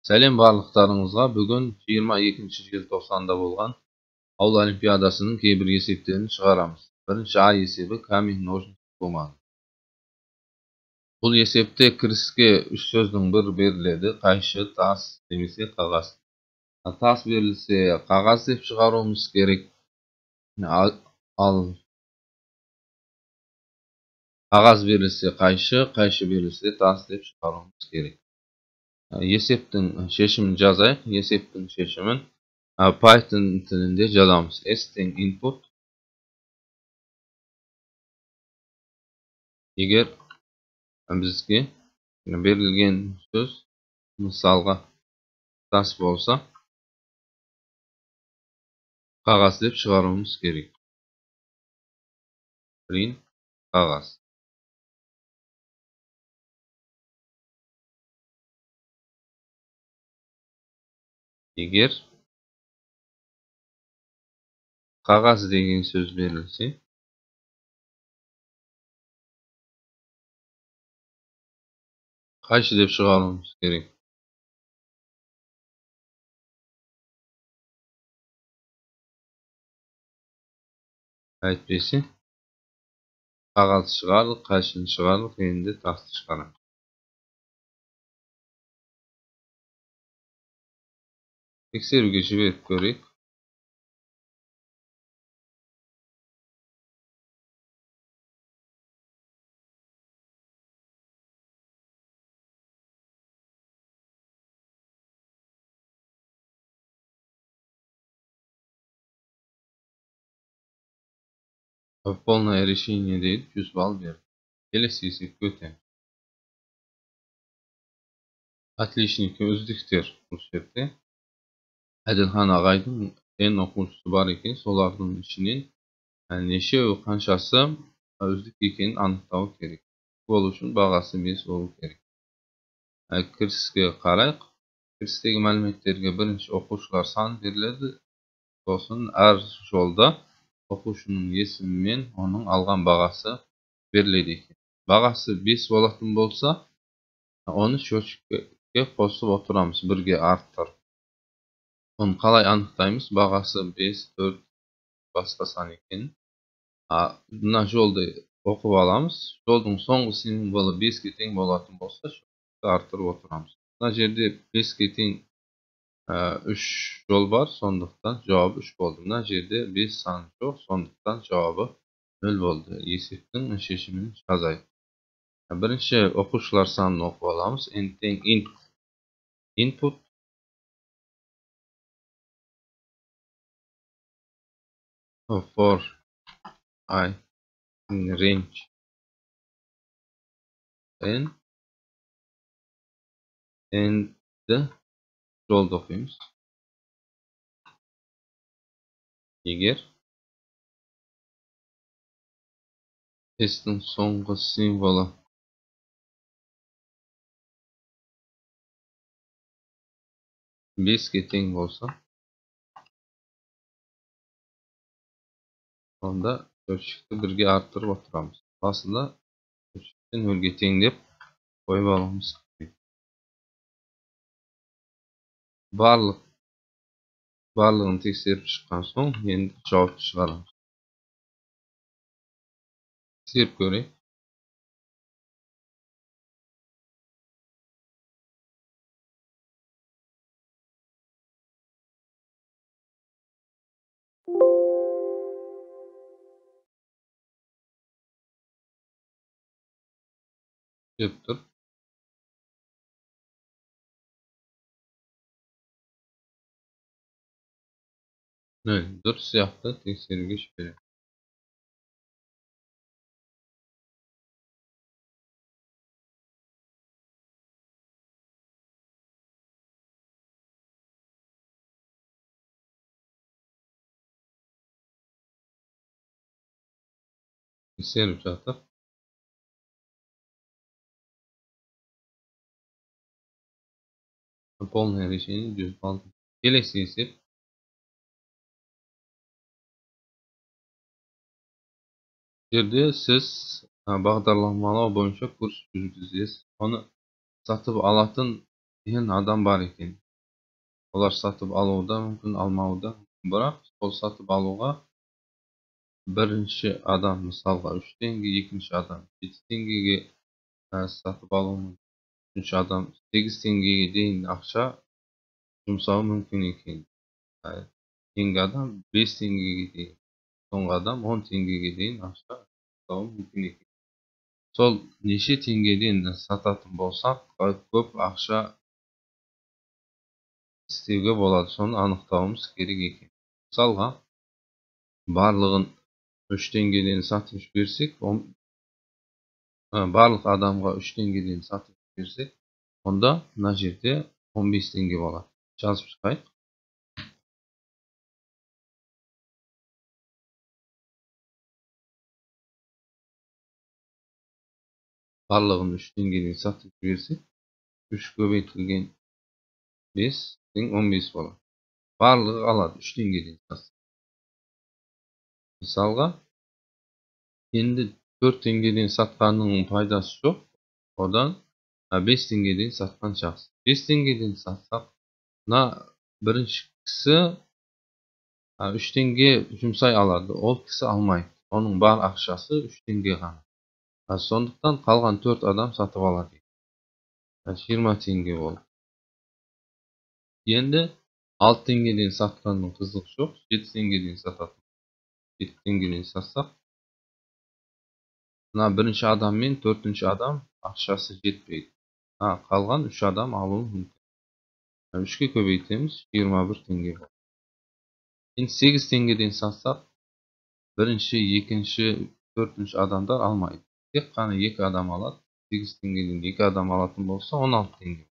Сәлем барлықтарыңызға. Бүгін 22 желтоқсанда болған ауыл олимпиадасының кейбір есептерін шығарамыз. Бірінші А есебі камень, ножницы, бумага. Бұл есепте кіріске үш сөздің бір беріледі: қайшы, тас немесе қағаз. Тас берілсе, қағаз деп шығаруымыз керек. Ал қағаз берілсе қайшы, қайшы берілсе тас деп шығаруымыз керек. Есептің шешімін жазайық. Есептің шешімін Python тілінде жазамыз. S тең input. Егер бізге берілген сөз мысалға тас болса, қағаз деп шығаруымыз керек. Print қағаз. Егер қағаз деген сөз берілсе, қайшы деп шығаруымыз керек. Әйтпесе қағаз шығардық, қайшыны шығардық, енді тасты шығарамыз. Тексеруге жіберіп көрейік. Полное решение дейді, 100 балл берді. Келесі есепке өтеміз. Отличники, үздіктер. Бұл жерде Әділхан ағайдың N оқушысы бар екен, солардың ішінен нешеуі, қаншасы үздік екенін анықтау керек. Ол үшін бағасы 5 болу керек. Кіріске қарайық. Кірістегі мәліметтерге бірінші оқушылар саны беріледі. Сосын әр жолда оқушының есімі мен оның алған бағасы беріледі екен. Бағасы 5 болатын болса, оны счетчикке қосып отырамыз, бірге арттырып. Оны қалай анықтаймыз? Бағасы 5, 4 басқа сан екенін. Мына жолды оқып аламыз. Жолдың соңғы символы 5-ке тең болатын болса, счетчикті арттырып отырамыз. Мына жерде 5-ке тең 3 жол бар, сондықтан жауабы 3 болды. Мына жерде 5 сан жоқ, сондықтан жауабы 0 болды. Есептің шешімін жазайық. Бірінші оқушылар санын оқып аламыз. N тең input for I in range n and жолды оқимыз. Егер S-тің соңғы символы 5-ке тең болса, онда счетчикті бірге арттырып отырамыз. Басында счетчикті 0-ге тең деп қойып алуымыз керек. Барлығын тексеріп шыққан соң енді жауапты шығарамыз. Тексеріп көрейік. Деп тұр. Нөл дұрыс сияқты, тексеруге жіберемін. Тексеріп жатыр. Полное решение 100 балл. Келесі есеп. Жерде сіз бағдарламалау бойынша курс жүргізесіз. Оны сатып алатын N адам бар екен. Олар сатып алуы да мүмкін, алмауы да мүмкін. Бірақ сол сатып алуға бірінші адам мысалға 3 теңге, екінші адам 7 теңгеге сатып алуы мүмкін, үшінші адам 8 теңгеге дейін ақша жұмсауы мүмкін екен. Кейінгі адам 5 теңгеге дейін, соңғы адам 10 теңгеге дейін ақша жұмсауы мүмкін екен. Сол неше теңгеден сататын болсақ, көп ақша істеуге болады, соны анықтауымыз керек екен. Мысалға, барлығын 3 теңгеден сатып жіберсек, барлық адамға 3 теңгеден сатып жіберсек, онда мына жерде 15 теңге болады. Жазып шығайық. Барлығын 3 теңгеден сатып жіберсек, 3 көбейтілген 5 тең 15 болады. Барлығы алады 3 теңгеден сатса. Мысалға, енді 4 теңгеден сатқанның пайдасы жоқ, одан 5 теңгеден сатқан жақсы. 5 теңгеден сатсақ, мына бірінші кісі 3 теңге жұмсай алады, ол кісі алмайды. Оның бар ақшасы 3 теңге ғана. Сондықтан қалған 4 адам сатып алады. 20 теңге болды. Енді 6 теңгеден сатқанның қызығы жоқ, 7 теңгеден сататын. 7 теңгеден сатсақ, мына бірінші адам мен төртінші адам ақшасы жетпейді. Қалған 3 адам алуы мүмкін. 3-ке көбейтеміз, 21 теңге болады. Енді 8 теңгеден сатсақ, бірінші, екінші, төртінші адамдар алмайды. Тек қана 2 адам алады. 8 теңгеден 2 адам алатын болса, 16 теңге.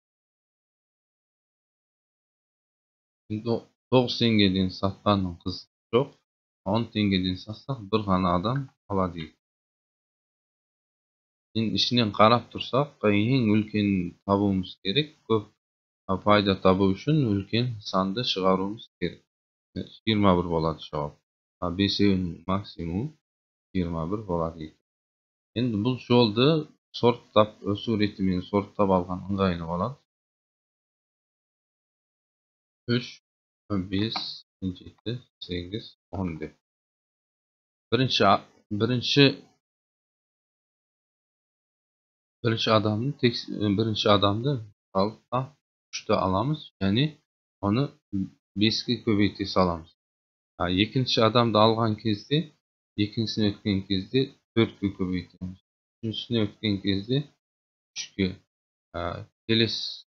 Енді 9 теңгеден сатқанның қызығы жоқ. 10 теңгеден сатсақ, бір ғана адам алады екен. Енді ішінен қарап тұрсақ, ең үлкен табуымыз керек. Көп пайда табу үшін үлкен санды шығаруымыз керек. 21 болады жауап. Бесеуінің максимум 21 болады екен. Енді бұл жолды сорттап, өсу ретімен сорттап алған ыңғайлы болады. 3, 5, 7, 8, 10 деп. Бірінші адамды мысалға 3-ті аламыз, және оны 5-ке көбейте саламыз. Екінші адамды алған кезде, екіншісіне өткен кезде 4-ке көбейтеміз. Үшіншісіне өткен кезде 3-ке. Келесі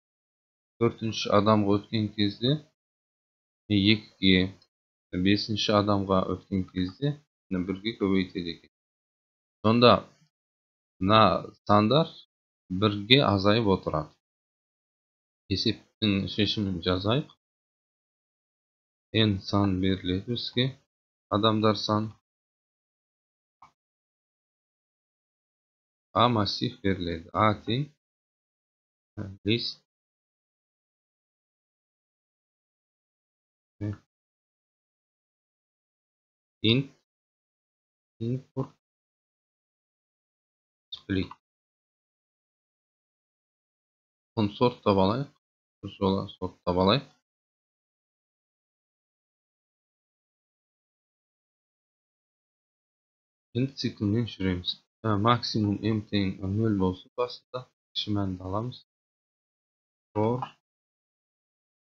төртінші адамға өткен кезде 2-ге, бесінші адамға өткен кезде 1-ге көбейтеді екен. Сонда мына сандар 1-ге азайып отырады. Есептің шешімін жазайық. N сан беріледі бізге, адамдар сан. А массив беріледі. А тең list int input split. Оны сорттап алайық. Бір жола сорттап алайық. Енді циклмен жүреміз. Максимум m тең 0 болса басында кіші мәнді аламыз. For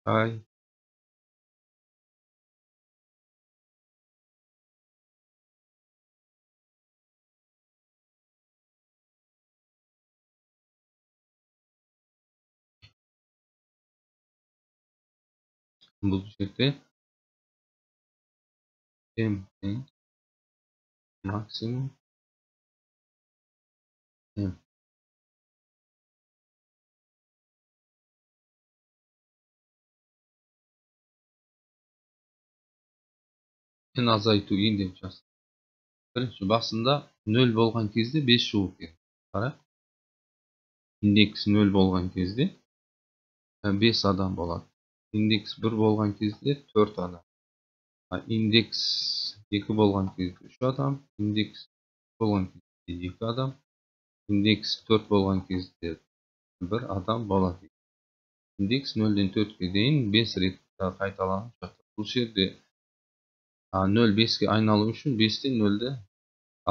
i бұл жерде m тең максимум m. N азайту n деп жаздық. Бірінші басында 0 болған кезде 5 шығу керек. Қарайық. Индекс 0 болған кезде 5 адам болады. Индекс 1 болған кезде 4 адам. Индекс 2 болған кезде 3 адам. Индекс болған кезде 2 адам. Индекс 4 болған кезде 1 адам болады. Индекс 0-ден 4-ке дейін 5 рет қайталанып жатыр. Бұл жерде 0 5-ке айналу үшін 5-тен 0-ді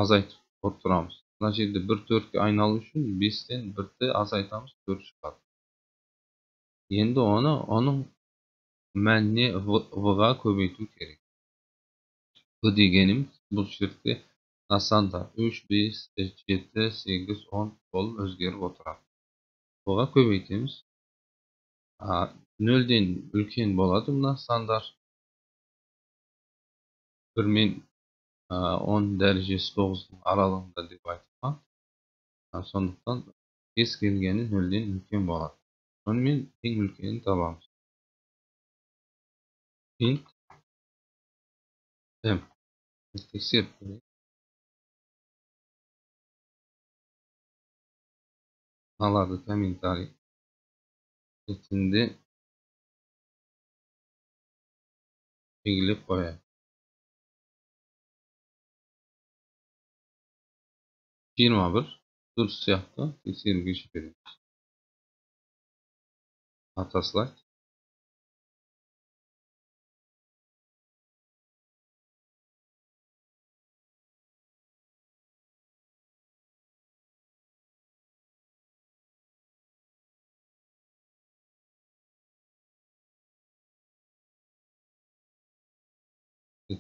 азайтып отырамыз. Мына жерде 1 4-ке айналу үшін 5-тен 1-ді азайтамыз, 4 шығады. Енді оны оның мәніне в-ға көбейту керек. В дегеніміз бұл жерде сандар 3, 5, 7, 8, 10 болып өзгеріп отырады. В-ға көбейтеміз. 0-ден үлкен болады мына сандар. 1 мен 10 дәрежесі 9-дың аралығында деп айтылған. Сондықтан кез келгені 0-ден үлкен болады. Сонымен ең үлкенін табамыз. Int m. Тексеріп көрейік. Мыналарды комментарий ретінде белгілеп қояйық. 21 дұрыс сияқты, тексеруге жібереміз. Отослать.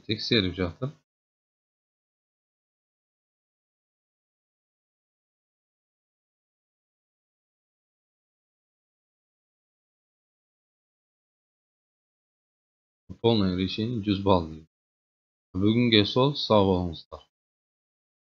Тексеріп жатыр. Полное решение 100 балл дейді. Бүгінге сол, сау болыңыздар.